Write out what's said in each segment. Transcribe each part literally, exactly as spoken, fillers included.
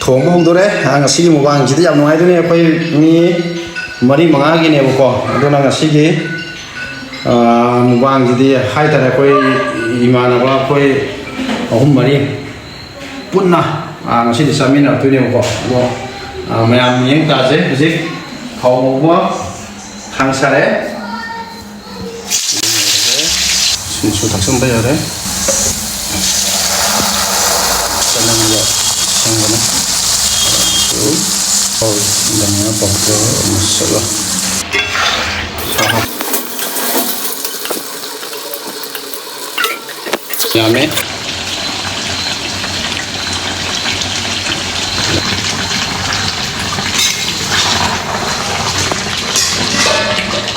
ꯊꯣꯡꯕ ꯍꯧꯗꯣꯔꯦ꯫ ꯑ, ꯉꯁꯤꯒꯤ ꯃꯨꯛꯕꯥꯡꯁꯤꯗꯤ ꯌꯥꯝ ꯅꯨꯡꯉꯥꯏꯗꯣꯏꯅꯦ꯫ ꯑꯩꯈꯣꯏ ꯃꯤ ꯃꯔꯤ ꯃꯉꯥꯒꯤꯅꯦꯕꯀꯣ꯫ ꯑꯗꯨꯅ ꯉꯁꯤꯒꯤ, ꯑ, ꯃꯨꯛꯕꯥꯡꯁꯤꯗꯤ ꯍꯥꯏꯇꯥꯔꯦ, ꯑꯩꯈꯣꯏ ꯏꯃꯥꯟꯅꯕ ꯑꯩꯈꯣꯏ ꯑꯍꯨꯝ ꯃꯔꯤ ꯄꯨꯟꯅ, ꯑ, ꯉꯁꯤꯗꯤ ꯆꯥꯃꯤꯟꯅꯔꯛꯇꯣꯏꯅꯦꯕꯀꯣ꯫ ꯑꯗꯣ, ꯑ, ꯃꯌꯥꯝ ꯌꯦꯡ ꯇꯥꯁꯦ꯫ ꯍꯧꯖꯤꯛ ꯊꯥꯎ ꯉꯧꯕ ꯊꯥꯡ ꯁꯥꯔꯦ꯫ ꯁꯤꯡꯁꯨ ꯊꯥꯛꯆꯟꯕ ꯌꯥꯔꯦ꯫ ꯆꯅꯝꯒ ꯑꯁꯪꯕꯅꯦ꯫ ꯁꯨ ꯍꯧꯔꯦ꯫ ꯙꯅꯤꯌꯥ powder, masala꯫ ꯌꯥꯝꯃꯦ꯫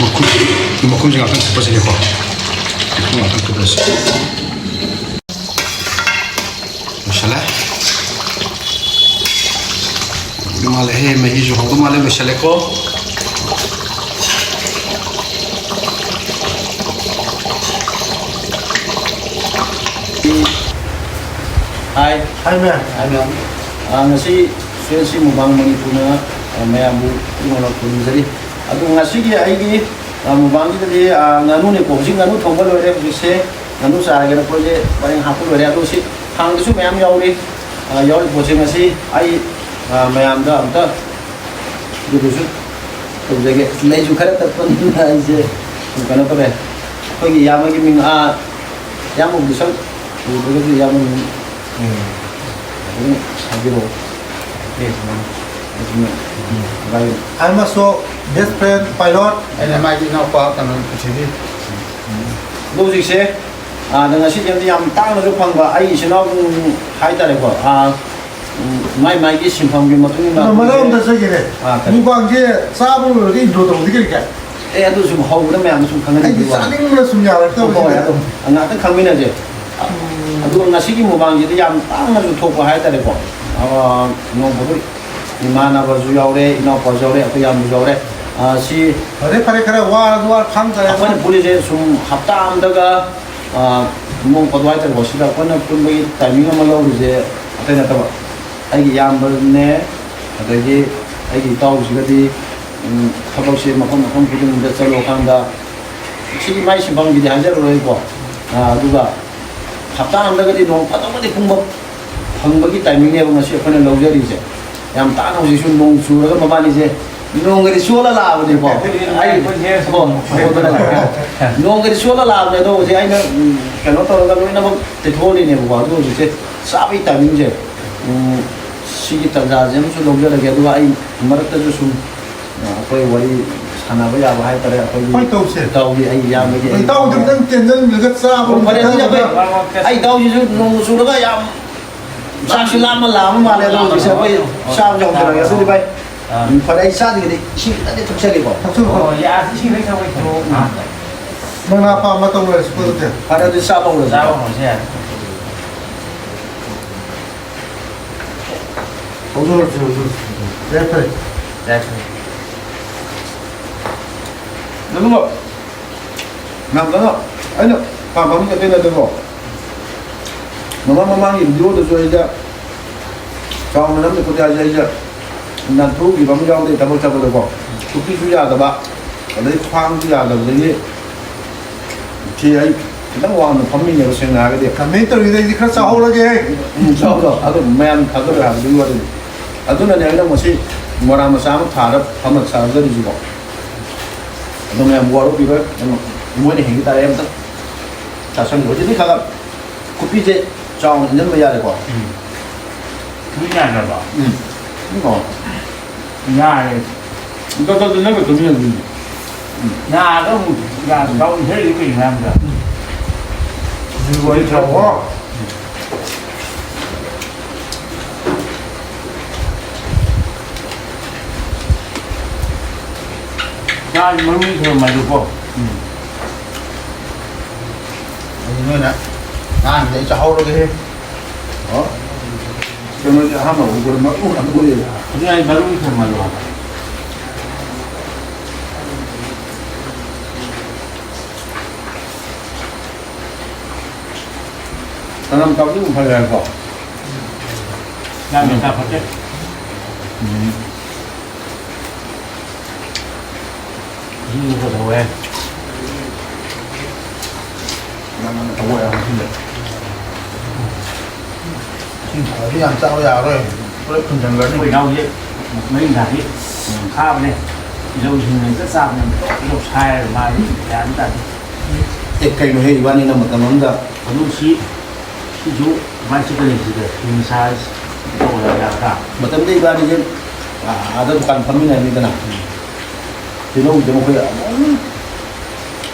ꯃꯈꯨꯝ, ꯃꯈꯨꯝꯁꯦ ꯉꯥꯛꯇꯪ ꯀꯨꯞꯄꯁꯤꯅꯦꯀꯣ꯫ ꯃꯈꯨꯝ ꯉꯥꯛꯇꯪ ꯀꯨꯞꯄꯁꯤ꯫ ꯂꯣꯏꯁꯜꯂꯦ꯫ ꯃꯥꯜꯂꯦꯍꯦ, ꯃꯍꯤꯁꯨ ꯍꯧꯗꯧ ꯃꯥꯜꯂꯦ, ꯂꯣꯏꯁꯜꯂꯦꯀꯣ꯫ ꯍꯥꯏ꯫ ꯍꯥꯏ, ꯃꯌꯥꯝ꯫ ꯍꯥꯏ, ꯃꯌꯥꯝ꯫ ꯑ, ꯉꯁꯤ ꯐ꯭ꯔꯦꯟꯁꯤ ꯃꯨꯛꯕꯥꯡ ꯃꯅꯤꯄꯨꯔꯅ, ꯑ, ꯃꯌꯥꯝꯕꯨ ꯏꯪꯅ ꯈꯨꯔꯨꯝꯖꯔꯤ꯫ ꯑꯗꯨ ꯉꯁꯤꯒꯤ ꯑꯩꯒꯤ, ꯑ, ꯃꯨꯛꯕꯥꯡꯁꯤꯗꯗꯤ, ꯑ, ꯉꯥꯅꯨꯅꯦꯀꯣ꯫ ꯍꯧꯖꯤꯛ ꯉꯥꯅꯨ ꯊꯣꯡꯕ ꯂꯣꯏꯔꯦ꯫ ꯍꯧꯖꯤꯛꯁꯦ ꯉꯥꯅꯨ ꯆꯥꯔꯒꯦꯅ ꯑꯩꯈꯣꯏꯁꯦ ꯄꯔꯦꯡ ꯍꯥꯞꯄ ꯂꯣꯏꯔꯦ꯫ ꯑꯗꯣ ꯁꯤ ꯈꯥꯡꯗꯁꯨ ꯃꯌꯥꯝ ꯌꯥꯎꯔꯤ꯫ ꯑ, ꯌꯥꯎꯔꯤ ꯄꯣꯠꯁꯦ ꯉꯁꯤ ꯑꯩ, ꯑ, ꯃꯌꯥꯝꯗ ꯑꯝꯇ ꯑꯗꯨꯗꯨꯁꯨ ꯇꯧꯖꯒꯦ꯫ ꯂꯩꯁꯨ ꯈꯔ ꯇꯠꯄꯅꯤꯅ ꯑꯩꯁꯦ ꯀꯩꯅꯣ ꯇꯧꯔꯦ꯫ ꯑꯩꯈꯣꯏꯒꯤ ꯏꯌꯥꯝꯕꯒꯤ ꯃꯤꯡ, ꯑꯥ, ꯏꯌꯥꯝꯕꯕꯨꯗꯤ ꯁꯛ ꯎꯗ꯭ꯔꯒꯁꯨ ꯏꯌꯥꯝꯕ ꯃꯤꯡ, ꯎꯝ, ꯑꯗꯨꯝ ꯍꯥꯏꯕꯤꯔꯛꯑꯣ꯫ ꯑꯦ, ꯎꯝ, ꯑꯗꯨꯅ, ꯎꯝ, ꯚꯥꯏ꯫ I'm also best friend pilot꯫ ꯑꯩꯅ ꯃꯥꯒꯤ ꯏꯅꯥꯎꯄꯥ ꯀꯩꯅꯣ ꯄ꯭ꯔꯤꯊꯤꯕꯤ꯫ ꯑꯗꯣ ꯍꯧꯖꯤꯛꯁꯦ, ꯑꯥ, ꯑꯗ ꯉꯁꯤꯗꯤ ꯑꯝꯇ ꯌꯥꯝ ꯇꯥꯡꯅꯁꯨ ꯐꯪꯕ ꯑꯩ ꯏꯆꯤꯟ ꯏꯅꯥꯎ ꯍꯥꯏꯇꯥꯔꯦꯀꯣ꯫ ꯑꯥ, ꯎꯝ, ꯃꯥꯏ ꯃꯥꯏꯒꯤ ꯁꯤꯟꯐꯝꯒꯤ ꯃꯇꯨꯡ ꯏꯟꯅ ꯑꯗꯣ ꯃꯔꯛ ꯑꯝꯇ ꯆꯠꯈꯤꯅꯦ꯫ ꯑꯥ, ꯀꯔꯤ? ꯃꯨꯛꯕꯥꯡꯁꯦ ꯆꯥꯕ ꯂꯣꯏꯔꯒ intro ꯇꯧꯕꯗꯤ ꯀꯔꯤ ꯀꯥꯏ? ꯑꯦ, ꯑꯗꯨ ꯁꯨꯝ ꯍꯧꯕꯗ ꯃꯌꯥꯝꯅ ꯁꯨꯝ ꯑꯩꯗꯤ ꯈꯪꯍꯟꯅꯤꯡꯕꯒꯤ ꯋꯥꯅꯤ꯫ ꯆꯥꯅꯤꯡꯕꯅ ꯁꯨꯝ ꯌꯥꯔꯛꯇꯕꯁꯤꯗ꯫ ꯍꯣꯏ, ꯍꯣꯏ, ꯑꯗꯨꯝ ꯉꯥꯛꯇꯪ ꯈꯪꯃꯤꯟꯅꯁꯦ꯫ ꯎꯝ꯫ ꯑꯗꯨꯒ ꯉꯁꯤꯒꯤ ꯃꯨꯛꯕꯥꯡꯁꯤꯗꯤ ꯌꯥꯝ ꯇꯥꯡꯅꯁꯨ ꯊꯣꯛꯄ ꯍꯥꯏꯇꯥꯔꯦꯀꯣ꯫ ꯑꯥ, ꯅꯣꯡ ꯐꯥꯗꯣꯛ ꯏꯃꯥꯟꯅꯕꯁꯨ ꯌꯥꯎꯔꯦ, ꯏꯅꯥꯎꯄꯥꯁꯨ ꯌꯥꯎꯔꯦ, ꯑꯩꯈꯣꯏ ꯏꯌꯥꯝꯕꯁꯨ ꯌꯥꯎꯔꯦ꯫ ꯑꯥ, ꯁꯤ ꯐꯔꯦ, ꯐꯔꯦ, ꯈꯔ ꯋꯥꯔꯁꯨ ꯋꯥꯔ ꯈꯥꯡ ꯇꯥꯔꯦ꯫ ꯑꯩꯈꯣꯏꯅ ꯄꯨꯜꯂꯤꯁꯦ ꯁꯨꯝ ꯍꯞꯇꯥ ꯑꯃꯗꯒ, ꯑꯥ, ꯅꯣꯡ ꯐꯥꯗꯣꯛ ꯍꯥꯏꯇꯥꯔꯦꯀꯣ, ꯁꯤꯗ ꯑꯩꯈꯣꯏꯅ ꯄꯨꯟꯕꯒꯤ timing ꯑꯃ ꯂꯧꯔꯤꯁꯦ ꯑꯇꯩ ꯅꯠꯇꯕ꯫ ꯑꯩꯒꯤ ꯏꯌꯥꯝꯕꯅꯦ, ꯑꯗꯒꯤ ꯑꯩꯒꯤ ꯏꯇꯥꯎꯁꯤꯒꯗꯤ, ꯎꯝ, ꯊꯕꯛꯁꯦ ꯃꯐꯝ ꯃꯐꯝ ꯈꯨꯗꯤꯡꯗ ꯆꯠꯂꯨꯔꯀꯥꯟꯗ, ꯁꯤꯒꯤ ꯃꯥꯏ ꯁꯤꯟꯐꯝꯒꯤꯗꯤ ꯍꯥꯏꯖꯔꯔꯣꯏꯀꯣ꯫ ꯑꯥ, ꯑꯗꯨꯒ ꯍꯞꯇꯥ ꯑꯃꯗꯒꯗꯤ ꯅꯣꯡ ꯐꯥꯗꯣꯛꯀꯗꯤ ꯄꯨꯟꯕ ꯐꯪꯕꯒꯤ timing ꯅꯦꯕ ꯉꯁꯤ ꯑꯩꯈꯣꯏꯅ ꯂꯧꯖꯔꯤꯁꯦ꯫ ꯌꯥꯝ ꯇꯥꯡꯅ ꯍꯧꯖꯤꯛꯁꯨ ꯅꯣꯡ ꯆꯨꯔꯒ ꯃꯕꯥꯅꯤꯁꯦ ꯅꯣꯡꯒꯗꯤ ꯆꯣꯠꯂ ꯂꯥꯛꯑꯕꯅꯦꯀꯣ꯫ ꯑꯩ, ꯍꯣ, ꯍꯣ, ꯅꯣꯡꯒꯗꯤ ꯆꯣꯠꯂ ꯂꯥꯛꯑꯕꯅꯦ, ꯑꯗꯣ ꯍꯧꯖꯤꯛ ꯑꯩꯅ, ꯎꯝ, ꯀꯩꯅꯣ ꯇꯧꯔꯒ ꯂꯣꯏꯅꯃꯛ ꯇꯩꯊꯣꯛꯍꯜꯂꯤꯅꯦꯕꯀꯣ꯫ ꯑꯗꯨ ꯍꯧꯖꯤꯛꯁꯦ ꯆꯥꯕꯒꯤ timing ꯁꯦ, ꯎꯝ, ꯁꯤꯒꯤ ꯇꯥꯟꯖꯥꯁꯦ ꯑꯃꯁꯨ ꯂꯧꯖꯔꯒꯦ꯫ ꯑꯗꯨꯒ ꯑꯩ ꯃꯔꯛꯇꯁꯨ ꯁꯨꯝ, ꯑ, ꯑꯩꯈꯣꯏ ꯋꯥꯔꯤ ꯁꯥꯟꯅꯕ ꯌꯥꯕ ꯍꯥꯏꯇꯥꯔꯦ, ꯑꯩꯈꯣꯏꯒꯤ ꯍꯣꯏ, ꯇꯧꯁꯦ꯫ ꯏꯇꯥꯎꯒꯤ, ꯑꯩꯒꯤ ꯏꯌꯥꯝꯕꯒꯤ, ꯑꯩꯒꯤ ꯏꯇꯥꯎꯗꯨ ꯈꯤꯇꯪ ꯇꯦꯟꯖꯟꯕꯤꯔꯒ ꯆꯥꯕ ꯑꯣ, ꯐꯔꯦ, ꯑꯗꯨꯗꯤ ꯑꯩꯈꯣꯏ, ꯑꯩ ꯏꯇꯥꯎꯁꯤꯁꯨ ꯅꯣꯡ ꯆꯨꯔꯒ ꯌꯥꯝ ꯆꯥꯛꯁꯨ ꯂꯥꯝꯃ ꯂꯥꯝꯃ ꯃꯥꯜꯂꯦ꯫ ꯑꯗꯣ ꯍꯧꯖꯤꯛꯁꯦ ꯑꯩꯈꯣꯏ ꯆꯥꯕꯁꯨ ꯍꯧꯖꯔꯒꯦ꯫ ꯑꯗꯨꯗꯤ ꯚꯥꯏ, ꯑꯥ꯫ ꯎꯝ, ꯐꯔꯦ, ꯑꯩ ꯆꯥꯗ꯭ꯔꯤꯉꯩꯗ ꯏꯁꯤꯡ ꯈꯤꯇꯪꯗꯤ ꯊꯛꯆꯒꯦꯀꯣ꯫ ꯊꯛꯆꯜꯂꯨ꯫ ꯑꯣ, ꯌꯥ, ꯏꯁꯤꯡ ꯍꯦꯛ ꯊꯛꯄ ꯏꯊꯧ ꯃꯥꯟꯗ꯭ꯔꯦ꯫ ꯅꯪꯅ ꯑꯄꯥꯝꯕ ꯇꯧꯔꯁꯤ ꯄꯣꯠꯇꯦ꯫ ꯐꯔꯦ, ꯑꯗꯨꯗꯤ ꯆꯥꯕ ꯍꯧꯔꯁꯤ꯫ ꯆꯥꯕ ꯍꯧꯔꯁꯤ ꯌꯥꯔꯦ꯫ ꯍꯧꯖꯤꯛ ꯍꯧꯖꯤꯛ ꯍꯧꯖꯤꯛ ꯍꯧꯖꯤꯛ꯫ ꯌꯥꯏ, ꯐꯔꯦ꯫ ꯌꯥꯏ, ꯐꯔꯦ꯫ ꯑꯗꯨꯒ ꯌꯥꯝ ꯀꯟꯅ ꯑꯩꯅ ꯄꯥꯝꯕ ꯑꯃ ꯆꯠꯇꯣꯏ ꯅꯠꯇꯦꯀꯣ꯫ ꯃꯃꯥꯡ ꯃꯃꯥꯡꯒꯤ video ꯗꯁꯨ ꯑꯩꯁꯦ ꯆꯥꯎꯅ ꯅꯝꯗ ꯈꯣꯠꯇꯦ ꯍꯥꯏꯁꯦ, ꯑꯩꯁꯦ ꯅꯥꯟꯊꯣꯛꯈꯤꯕ ꯑꯃ ꯌꯥꯎꯗꯦ ꯊꯕꯛ ꯆꯠꯄꯗꯀꯣ꯫ ꯈꯨꯠꯄꯤꯁꯨ ꯌꯥꯗꯕ, ꯑꯗꯩ ꯈ꯭ꯋꯥꯡꯁꯨ ꯌꯥꯗꯕꯗꯒꯤ ꯁꯤ ꯑꯩ ꯈꯤꯇꯪ ꯋꯥꯡꯅ ꯐꯝꯃꯤꯅꯦꯕ, ꯁꯦꯡꯅ ꯍꯥꯏꯔꯒꯗꯤ꯫ Comment ꯇꯧꯔꯤꯉꯩꯗ ꯑꯩꯗꯤ ꯈꯔ ꯆꯥꯍꯧꯔꯒꯦ꯫ ꯎꯝ, ꯆꯥꯎ, ꯆꯥꯎ꯫ ꯑꯗꯣ ꯃꯌꯥꯝ ꯊꯥꯒꯠꯂꯣꯏ ꯍꯥꯏꯕꯗꯨꯒꯤ ꯋꯥꯔꯤꯅꯤ꯫ ꯑꯗꯨꯅꯅꯦ ꯑꯩꯅ ꯉꯁꯤ ꯃꯣꯔꯥ ꯃꯆꯥ ꯑꯃ ꯊꯥꯔ ꯐꯝꯃ ꯆꯥꯖꯔꯤꯁꯤꯀꯣ꯫ ꯑꯗꯣ ꯃꯌꯥꯝ ꯋꯥꯔꯧꯕꯤꯔꯣꯏ, ꯑꯗꯨꯝ ꯃꯣꯏꯅ ꯍꯦꯟꯈꯤ ꯇꯥꯔꯦ ꯑꯝꯇ ꯆꯥꯁꯟꯒꯦ꯫ ꯍꯧꯖꯤꯛꯇꯤ ꯈꯔ ꯈꯔ ꯈꯨꯠꯄꯤꯁꯦ ꯆꯥꯎꯅ ꯏꯟꯖꯟꯕ ꯌꯥꯔꯦꯀꯣ꯫ ꯎꯝ꯫ ꯃꯤ ꯌꯥꯗ꯭ꯔꯕꯣ? ꯎꯝ꯫ ꯎꯝ, ꯀꯣ꯫ ꯌꯥꯔꯦ꯫ ꯗꯣ, ꯗꯣ, ꯗꯣ, ꯅꯪꯒ ꯇꯨꯃꯤꯟꯅ ꯑꯗꯨꯝ꯫ ꯎꯝ꯫ ꯌꯥꯔꯒ ꯑꯃꯨꯛ ꯌꯥ-, ꯆꯥꯎ ꯏꯟꯊꯔꯛꯏ ꯀꯩꯅꯣ ꯍꯥꯏꯕꯗ꯫ ꯎꯝ꯫ ꯋꯥꯔꯤ ꯁꯥꯎꯀꯣ꯫ ꯉꯥ ꯃꯔꯨ ꯈꯔ ꯃꯜꯂꯨꯀꯣ꯫ ꯎꯝ꯫ ꯑꯗꯨ ꯅꯣꯏꯅ ꯉꯥꯡꯉꯤꯗꯣ ꯑꯩ ꯆꯥꯍꯧꯔꯒꯦꯍꯦ꯫ ꯑꯣ? ꯀꯩꯅꯣꯗꯤ ꯑꯍꯥꯟꯕ ꯎꯕꯗ ꯃꯔꯨ ꯉꯥꯛꯇ ꯎꯏꯌꯦ꯫ ꯑꯗꯨꯅ ꯑꯩ ꯃꯔꯨ ꯈꯔ ꯃꯜꯂꯣ ꯍꯥꯏꯕ꯫ ꯆꯅꯝ ꯀꯥꯞꯄꯤꯕ ꯐꯔꯦ ꯍꯥꯏꯀꯣ꯫ ꯌꯥꯝ ꯌꯥꯝ ꯆꯥ ꯐꯠꯇꯦ꯫ ꯎꯝ꯫ ꯏꯁꯤꯡ ꯀꯩꯗꯧꯋꯦ? ꯌꯥꯝ ꯌꯥꯝ ꯇꯧꯕ ꯌꯥꯔꯣꯏ ꯁꯤꯗ꯫ ꯏꯁꯤꯡ ꯊꯛꯑꯗꯤ ꯌꯥꯝ ꯆꯥꯕ ꯌꯥꯔꯔꯣꯏ꯫ ꯄꯨꯂꯞ ꯊꯨꯝꯖꯤꯟꯈ꯭ꯔꯅꯤ꯫ ꯑꯩꯈꯣꯏ ꯏꯅꯥꯎꯁꯦ ꯃꯔꯤꯡꯈꯥꯁꯤ ꯌꯥꯝ ꯈꯥꯕꯅꯦ꯫ ꯇꯤꯜꯍꯧ ꯏꯁꯤꯡ ꯍꯦꯛꯇ ꯆꯥꯕꯅꯦ꯫ ꯇꯤꯜꯍꯧ ꯁꯥꯏꯔꯒ ꯃꯥꯗꯤ ꯒ꯭ꯌꯥꯟ ꯇꯥꯗꯦ꯫ ꯑꯦ, ꯀꯩꯅꯣꯍꯦ, ꯏꯕꯥꯅꯤꯅ ꯃꯇꯝ ꯑꯃꯗ ꯑꯗꯨ ꯁꯤ ꯁꯤꯁꯨ ꯃꯥꯏ ꯆꯠꯀꯅꯤ ꯁꯤꯗ ꯐꯤ ꯃꯁꯥ ꯇꯧꯔꯒ ꯌꯥꯒꯗ꯭ꯔꯥ? ꯃꯇꯝꯗ ꯏꯕꯥꯅꯤꯁꯦ, ꯑꯥ, ꯑꯥꯗ ꯗꯨꯀꯥꯟ ꯐꯝꯃꯤꯟꯅꯔꯝꯃꯤꯗꯅ꯫ ꯎꯝ꯫ ꯇꯤꯜꯍꯧꯁꯦ ꯃꯈꯣꯏ ꯑꯗꯨꯝ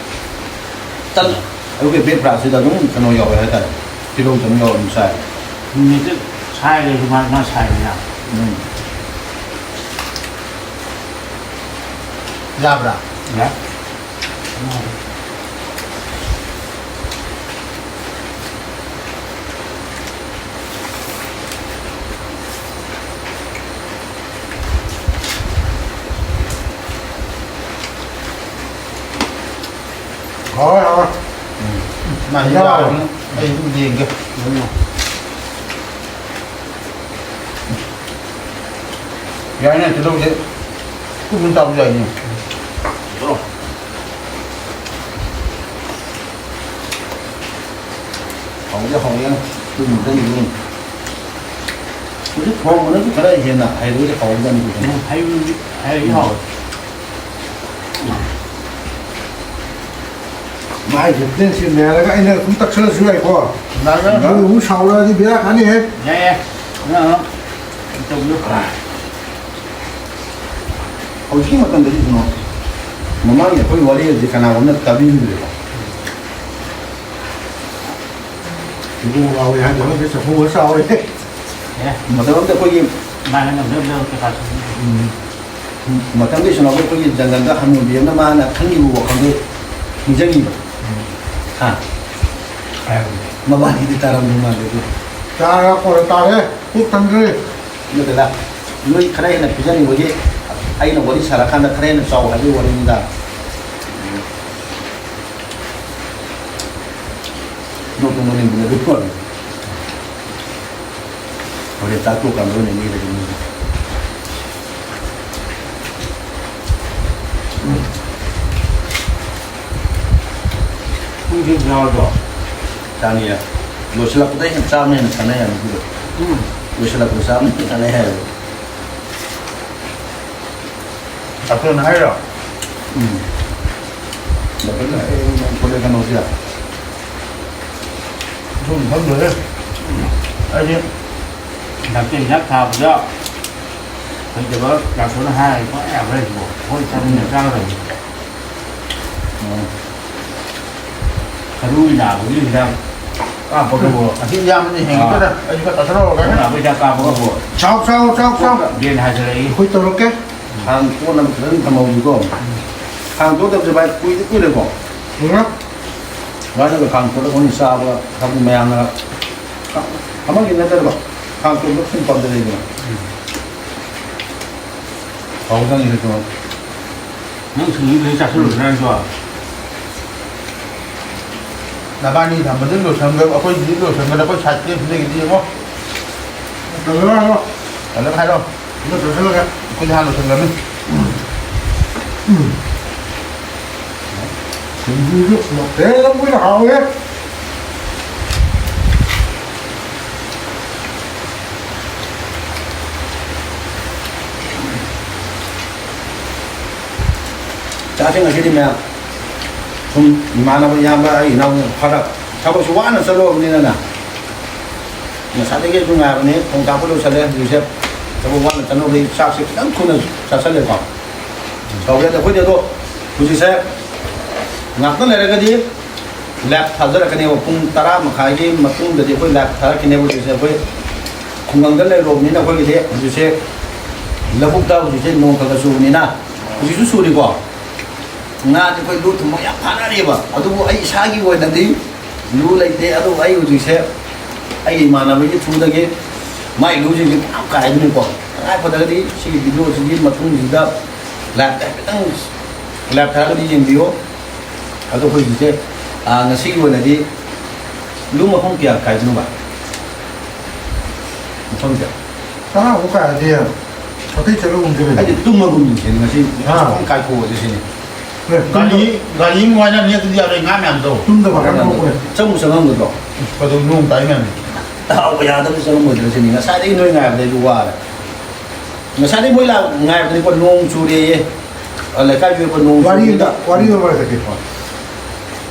ꯇꯟ-, ꯑꯌꯨꯛꯀꯤ breakfastꯁꯤꯗ ꯑꯗꯨꯝ ꯀꯩꯅꯣ ꯌꯥꯎꯋꯦ ꯍꯥꯏꯇꯥꯔꯦ, ꯇꯤꯜꯍꯧ ꯑꯗꯨꯝ ꯌꯥꯎꯔ ꯑꯗꯨꯝ ꯆꯥꯏ꯫ ꯅꯨꯃꯤꯠꯇ ꯁꯥꯏꯔꯦ ꯃꯥ, ꯃꯥ ꯁꯥꯏꯔꯦꯅ꯫ ꯎꯝ꯫ ꯌꯥꯕ꯭ꯔꯥ? ꯌꯥꯏ꯫ ꯍꯥꯎꯋꯦ, ꯍꯥꯎꯋꯦ꯫ ꯎꯝ꯫ ꯃꯥ ꯌꯥꯎꯔꯦ꯫ ꯑꯩ ꯑꯗꯨꯝ ꯌꯦꯡꯒꯦ꯫ ꯌꯥꯏꯅꯦ, ꯇꯤꯜꯍꯧꯁꯦ ꯀꯨꯞꯅ ꯇꯥꯕꯁꯨ ꯌꯥꯏꯅꯦ꯫ ꯍꯥꯎꯗꯤ ꯍꯥꯎꯋꯦ, ꯀꯨꯞꯅ ꯇꯥꯕꯤꯗꯨꯅ꯫ ꯍꯧꯖꯤꯛ ꯊꯣꯡꯕꯅꯁꯨ ꯈꯔ ꯍꯦꯟꯅ ꯍꯩꯔꯒꯗꯤ ꯍꯥꯎꯕꯖꯥꯠꯅꯤ꯫ ꯎꯝ, ꯍꯩꯕꯗꯤ, ꯍꯩꯔꯗꯤ ꯍꯥꯎꯋꯦ꯫ ꯃꯥꯏꯁꯦ ꯄ꯭ꯂꯦꯟ ꯁꯦꯝꯃꯦ ꯍꯥꯏꯔꯒ ꯑꯩꯅ ꯑꯗꯨꯝ ꯇꯛꯁꯜꯂꯁꯨ ꯌꯥꯏꯀꯣ? ꯌꯥꯏ, ꯌꯥꯏ꯫ ꯅꯪ ꯑꯃꯨꯛ ꯁꯥꯎꯔꯛꯑꯗꯤ ꯕꯦꯔꯥ ꯀꯥꯅꯤꯍꯦ꯫ ꯌꯥꯏ, ꯌꯥꯏ꯫ ꯅꯪ ꯑꯃꯨꯛ ꯇꯧꯕꯤꯌꯨ꯫ ꯍꯧꯖꯤꯛꯀꯤ ꯃꯇꯝꯗꯗꯤ ꯀꯩꯅꯣ, ꯃꯃꯥꯡꯒꯤ ꯑꯩꯈꯣꯏ ꯋꯥꯔꯤ ꯑꯁꯤ ꯀꯅꯥꯒꯨꯝꯕꯅ ꯇꯥꯕꯤꯔꯤꯕ꯭ꯔꯥ? ꯏꯕꯨꯡꯉꯣ ꯉꯥꯎꯔꯦ ꯍꯥꯏꯗꯣ ꯍꯧꯖꯤꯛ ꯆꯐꯨꯒ ꯆꯥꯎꯔꯦ꯫ ꯑꯦ꯫ ꯃꯇꯝ ꯑꯃꯗ ꯑꯩꯈꯣꯏꯒꯤ ꯃꯥꯅ ꯉꯝꯅꯕ ꯀꯩꯀꯥ ꯁꯨꯝ꯫ ꯎꯝ꯫ ꯃꯇꯝꯒꯤ ꯁꯨꯝ ꯑꯩꯈꯣꯏꯒꯤ ꯖꯪꯒꯜꯗ ꯍꯅꯨꯕꯤ ꯑꯃꯅ ꯃꯥꯅ ꯈꯟꯈꯤꯕ ꯋꯥꯈꯜꯗꯣ ꯅꯤꯡꯁꯤꯡꯉꯤꯕ꯫ ꯎꯝ꯫ ꯍꯥ? ꯍꯥꯏꯔꯝꯃꯦ꯫ ꯃꯕꯥꯅꯤꯗꯤ ꯇꯥꯔꯝꯗꯧ ꯃꯥꯜꯂꯦ ꯑꯗꯨ꯫ ꯇꯥꯔ ꯀꯣꯟꯅ ꯇꯥꯔꯦ꯫ ꯄꯨꯛ ꯊꯟꯈ꯭ꯔꯦ꯫ ꯅꯠꯇꯦꯗ, ꯅꯣꯏ ꯈꯔ ꯍꯦꯟꯅ ꯄꯤꯖꯅꯤꯡꯕꯒꯤ ꯑꯩꯅ ꯋꯥꯔꯤ ꯁꯥꯔꯀꯥꯟꯗ ꯈꯔ ꯍꯦꯟꯅ ꯆꯥꯎ ꯍꯥꯏꯕꯒꯤ ꯋꯥꯔꯤꯅꯤꯗ꯫ ꯅꯣꯛꯇ ꯅꯣꯛꯅꯤꯡꯕꯅꯦ ꯑꯗꯨ꯫ ꯍꯣꯔꯦꯟ ꯆꯥꯛ ꯇꯣꯛꯀꯥꯟꯗ ꯑꯣꯏꯅ ꯂꯤꯔꯒꯦ ꯃꯣꯏꯗꯤ꯫ ꯄꯨꯡ ꯀꯌꯥ ꯆꯥꯔꯕꯣ? ꯆꯥꯅꯤꯌꯦ꯫ ꯂꯣꯏꯁꯤꯜꯂꯛꯄꯗ ꯍꯦꯟꯅ ꯆꯥꯕꯅ ꯍꯦꯟꯅ ꯀꯥꯟꯅꯩ ꯍꯥꯏꯕꯅꯤ ꯑꯗꯨꯗꯣ꯫ ꯎꯝ꯫ ꯂꯣꯏꯁꯤꯜꯂꯛꯄꯗ ꯆꯥꯕꯅ ꯍꯦꯟꯅ ꯀꯥꯟꯅꯩ ꯍꯥꯏꯌꯦꯕ꯫ ꯗꯥꯛꯇꯔꯅ ꯍꯥꯏꯔꯣ? ꯎꯝ꯫ ꯗꯥꯛꯇꯔꯅ ꯍꯥꯏꯔꯦ, ꯅꯪ ꯊꯣꯛꯂꯛꯑꯦ ꯀꯩꯅꯣꯁꯦ꯫ ꯑꯗꯨꯝ ꯈꯪꯗ꯭ꯔꯦ꯫ ꯑꯩꯗꯤ ꯗꯥꯛꯇꯔ ꯍꯤꯗꯥꯛ ꯊꯥꯕꯗ ꯍꯩꯇꯕ ꯗꯥꯛꯇꯔꯅ ꯍꯥꯏꯔꯗꯤ ꯄꯪꯌꯥ ꯌꯥꯕ꯭ꯔꯥ ꯍꯥꯏꯁꯤꯕꯣ? ꯑꯩꯈꯣꯏ ꯆꯥꯃꯤꯟꯅ ꯆꯥꯒꯗꯕꯅꯤ꯫ ꯑꯣ꯫ ꯁꯔꯨ ꯅꯥꯕꯒꯤ ꯍꯤꯗꯥꯛ ꯀꯥꯞꯄꯒꯕꯨ꯫ ꯑꯁꯤ ꯏꯌꯥꯝꯕꯅ ꯍꯦꯟꯒꯗ꯭ꯔꯥ? ꯑꯥ꯫ ꯑꯩꯁꯨ ꯈꯔ ꯆꯥꯁꯤꯜꯍꯧꯔꯒꯦ꯫ ꯁꯔꯨ ꯅꯥꯕꯒꯤ ꯍꯤꯗꯥꯛ ꯀꯥꯞꯄꯒꯕꯨ꯫ ꯆꯥꯎ, ꯆꯥꯎ, ꯆꯥꯎ, ꯆꯥꯎ꯫ ꯕꯦꯟ ꯍꯥꯏꯖꯤꯜꯂꯛꯏ꯫ ꯑꯩꯈꯣꯏ ꯇꯧꯔꯛꯀꯦ꯫ ꯈꯥꯡ ꯇꯣꯠꯅꯕ ꯐꯖꯅ ꯊꯝꯍꯧꯕꯀꯣ꯫ ꯈꯥꯡ ꯇꯣꯠꯇꯕꯁꯦ ꯚꯥꯏ ꯀꯨꯏꯗꯤ ꯀꯨꯏꯔꯦꯀꯣ꯫ ꯀꯨꯏꯔꯦ꯫ ꯚꯥꯏꯅꯒ ꯈꯥꯡ ꯇꯣꯠꯂꯒ ꯑꯩꯈꯣꯏꯅ ꯆꯥꯕ ꯊꯛꯄ ꯃꯌꯥꯝꯅ ꯑꯃꯒꯤ ꯅꯠꯇꯅꯕ ꯈꯥꯡ ꯇꯣꯠꯄ ꯈꯤꯇꯪ ꯄꯥꯝꯖꯩꯗꯅ꯫ ꯍꯥꯎꯖꯥꯠꯅꯤ ꯀꯩꯅꯣ꯫ ꯅꯪ ꯁꯤꯡꯖꯨꯗꯨꯗꯤ ꯆꯥꯁꯤꯜꯂꯨꯗꯅ ꯅꯪꯁꯨ꯫ ꯅꯕꯥꯅꯤ ꯊꯝꯕꯗꯨ ꯂꯣꯏꯁꯟꯒ꯭ꯔ-, ꯑꯩꯈꯣꯏꯒꯤꯗꯤ ꯂꯣꯏꯁꯟꯒ꯭ꯔꯦ, ꯑꯩꯈꯣꯏ ꯁꯥꯏꯠꯀꯤ ꯑꯝꯇꯒꯤꯗꯤ ꯌꯦꯡꯉꯣ꯫ ꯀꯜꯂꯔꯣꯏ ꯍꯥꯏꯔꯣ꯫ ꯀꯜꯂꯔꯣꯏ ꯍꯥꯏꯔꯣ꯫ ꯑꯗꯨ ꯂꯣꯏꯁꯜꯂꯒꯦ꯫ ꯑꯩꯈꯣꯏꯗꯤ ꯍꯥꯟꯅ ꯂꯣꯏꯁꯟꯒ꯭ꯔꯃꯤ꯫ ꯎꯝ꯫ ꯁꯤꯡꯖꯨꯁꯨ ꯃꯊꯦꯜ ꯑꯃ ꯑꯣꯏꯅ ꯍꯥꯎꯋꯦ꯫ ꯆꯥꯁꯤ ꯉꯁꯤꯗꯤ ꯃꯌꯥꯝ꯫ ꯁꯨꯝ ꯏꯃꯥꯟꯅꯕ ꯏꯌꯥꯝꯕ ꯑꯩ ꯏꯅꯥꯎ ꯈꯔ ꯊꯕꯛꯁꯨ ꯋꯥꯅ ꯆꯠꯂꯨꯔꯕꯅꯤꯅꯅꯦ꯫ ꯉꯁꯥꯏꯗꯒꯤ ꯑꯩꯁꯨ ꯉꯥꯏꯕꯅꯤ, ꯊꯣꯡ ꯊꯥꯛꯄ ꯂꯣꯏꯁꯜꯂꯦ꯫ ꯍꯧꯖꯤꯛꯁꯦ ꯊꯕꯛ ꯋꯥꯅ ꯆꯠꯂꯨꯕꯗꯒꯤ ꯆꯥꯛꯁꯦ ꯈꯤꯇꯪ ꯊꯨꯅ ꯆꯥꯁꯜꯂꯦꯀꯣ꯫ ꯇꯧꯔꯦ ꯑꯩꯈꯣꯏꯗꯤ꯫ ꯑꯗꯣ ꯍꯧꯖꯤꯛꯁꯦ ꯉꯥꯛꯇꯪ ꯂꯩꯔꯒꯗꯤ ꯂꯥꯏꯞ ꯊꯥꯖꯔꯛꯀꯅꯦꯕ꯫ ꯄꯨꯡ ꯇꯔꯥ ꯃꯈꯥꯏꯒꯤ ꯃꯇꯨꯡꯗꯗꯤ ꯑꯩꯈꯣꯏ ꯂꯥꯏꯞ ꯊꯥꯔꯛꯈꯤꯅꯦꯕ꯫ ꯍꯧꯖꯤꯛꯁꯦ ꯑꯩꯈꯣꯏ ꯈꯨꯡꯒꯪꯗ ꯂꯩꯔꯨꯕꯅꯤꯅ ꯑꯩꯈꯣꯏꯒꯤꯗꯤ ꯍꯧꯖꯤꯛꯁꯦ ꯂꯧꯕꯨꯛꯇ ꯍꯧꯖꯤꯛꯁꯦ ꯅꯣꯡ ꯈꯔ ꯈꯔ ꯆꯨꯕꯅꯤꯅ ꯍꯧꯖꯤꯛꯁꯨ ꯆꯨꯔꯤꯀꯣ꯫ ꯉꯥꯁꯦ ꯑꯩꯈꯣꯏ ꯂꯨ ꯊꯨꯝꯃꯣꯛ ꯌꯥꯝ ꯐꯥꯅꯔꯤꯕ꯫ ꯑꯗꯨꯕꯨ ꯑꯩ ꯏꯁꯥꯒꯤ ꯑꯣꯏꯅꯗꯤ ꯂꯨ ꯂꯩꯇꯦ꯫ ꯑꯗꯨꯕꯨ ꯑꯩ ꯍꯧꯖꯤꯛꯁꯦ ꯑꯩꯒꯤ ꯏꯃꯥꯟꯅꯕꯒꯤ ꯊ꯭ꯔꯨꯗꯒꯤ ꯃꯥꯏ ꯂꯨꯁꯤꯡꯁꯦ ꯃꯌꯥꯝ ꯀꯥꯏꯗꯣꯏꯅꯤꯀꯣ꯫ ꯇꯉꯥꯏ ꯐꯗ꯭ꯔꯒꯗꯤ ꯁꯤꯒꯤ ꯚꯤꯗꯤꯑꯣꯁꯤꯒꯤ ꯃꯇꯨꯡꯁꯤꯗ ꯂꯥꯏꯞꯇ ꯍꯥꯏꯐꯦꯠꯇꯪ ꯂꯥꯏꯞ ꯊꯥꯔꯒꯗꯤ ꯌꯦꯡꯕꯤꯌꯣ꯫ ꯑꯗꯣ ꯑꯩꯈꯣꯏ ꯍꯧꯖꯤꯛꯁꯦ, ꯑꯥ, ꯉꯁꯤꯒꯤ ꯑꯣꯏꯅꯗꯤ ꯂꯨ ꯃꯐꯝ ꯀꯌꯥ ꯀꯥꯏꯗꯣꯏꯅꯣꯕ? ꯃꯐꯝꯁꯦ꯫ ꯇꯔꯥꯃꯨꯛ ꯀꯥꯏꯔꯗꯤ ꯍꯣꯇꯦꯜ ꯆꯠꯂꯒꯨꯝꯁꯦ ꯀꯩꯅꯣ꯫ ꯑꯩꯗꯤ ꯇꯨꯝꯃꯒꯨꯝꯁꯦ ꯉꯁꯤ꯫ ꯑꯥ꯫ ꯈꯤꯇꯪ ꯀꯥꯏꯊꯣꯛꯑꯁꯦ ꯁꯤꯅꯤ꯫ ꯑꯦ, ꯒꯥꯔꯤ, ꯇꯨꯝꯗ-, ꯒꯥꯔꯤ ꯑꯃ ꯋꯥꯏꯅꯅꯤ ꯑꯗꯨꯗꯤ ꯌꯥꯔꯣꯏ, ꯉꯥ ꯃꯌꯥꯝꯗꯣ꯫ ꯇꯨꯝꯗ ꯐꯖꯅ ꯊꯣꯛꯄꯅꯦ꯫ ꯆꯪꯕꯨ ꯆꯪꯉꯝꯒꯗ꯭ꯔꯣ? ꯑꯁ, ꯀꯩꯗꯧ ꯅꯣꯡ ꯇꯥꯏ ꯃꯌꯥꯝꯁꯦ꯫ ꯇꯥꯍꯧꯕ ꯌꯥꯗꯕꯁꯨ ꯆꯪꯉꯝꯃꯣꯏꯗ꯭ꯔꯥ ꯁꯤꯅꯤ꯫ ꯉꯁꯥꯏꯗꯒꯤ ꯅꯣꯏ ꯉꯥꯏꯕꯗ ꯑꯩꯁꯨ ꯋꯥꯔꯦ꯫ ꯉꯁꯥꯏꯗꯒꯤ ꯃꯣꯏ ꯂꯥꯛ-, ꯉꯥꯏꯕꯗꯗꯤꯀꯣ ꯅꯣꯡ ꯆꯨꯔꯦꯌꯦ꯫ ꯑ, ꯂꯩꯀꯥꯏꯒꯤ ꯑꯣꯏꯕ ꯅꯣꯡ ꯋꯥꯔꯤꯗ, ꯆꯨꯕꯅꯤꯅ꯫ ꯋꯥꯔꯤ ꯑꯃ ꯍꯥꯏꯔꯛꯀꯦꯀꯣ꯫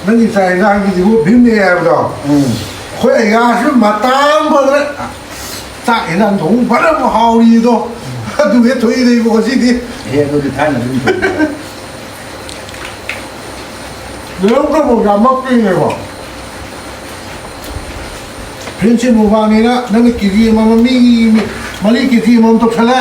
ꯅꯪꯒꯤ ꯆꯥꯛ ꯌꯦꯟꯁꯥꯡꯒꯤꯗꯨꯕꯨ ꯚꯤꯝꯅꯦ ꯍꯥꯏꯕꯗꯣ? ꯎꯝ꯫ ꯑꯩꯈꯣꯏ ꯑꯩꯒꯥꯁꯨ ꯃꯇꯥꯡ ꯐꯗ꯭ꯔꯦ꯫ ꯆꯥꯛ ꯌꯦꯟꯁꯥꯡ ꯊꯣꯡꯕ ꯐꯅꯕ ꯍꯥꯎꯔꯤꯗꯣ꯫ ꯑꯗꯨ ꯍꯦꯛ ꯊꯣꯛꯏꯗ ꯏꯕꯣ ꯉꯁꯤꯗꯤ꯫ ꯑꯦ, ꯑꯗꯨꯗꯤ ꯊꯥꯏꯅ ꯑꯗꯨꯝ ꯊꯣꯡꯕ꯫ ꯂꯩꯔꯧ ꯀꯕꯣꯛ ꯌꯥꯝ ꯃꯛꯇꯣꯏꯅꯦꯕꯣ꯫ ꯐ꯭ꯔꯦꯟꯁꯤꯞ ꯃꯨꯛꯕꯥꯡꯅꯤꯅ ꯅꯪꯅ ꯀꯦ ꯖꯤ ꯑꯃꯃꯝ, ꯃꯤ ꯃꯔꯤ ꯀꯦ ꯖꯤ ꯑꯃꯃꯝ ꯇꯧꯁꯜꯂꯦ꯫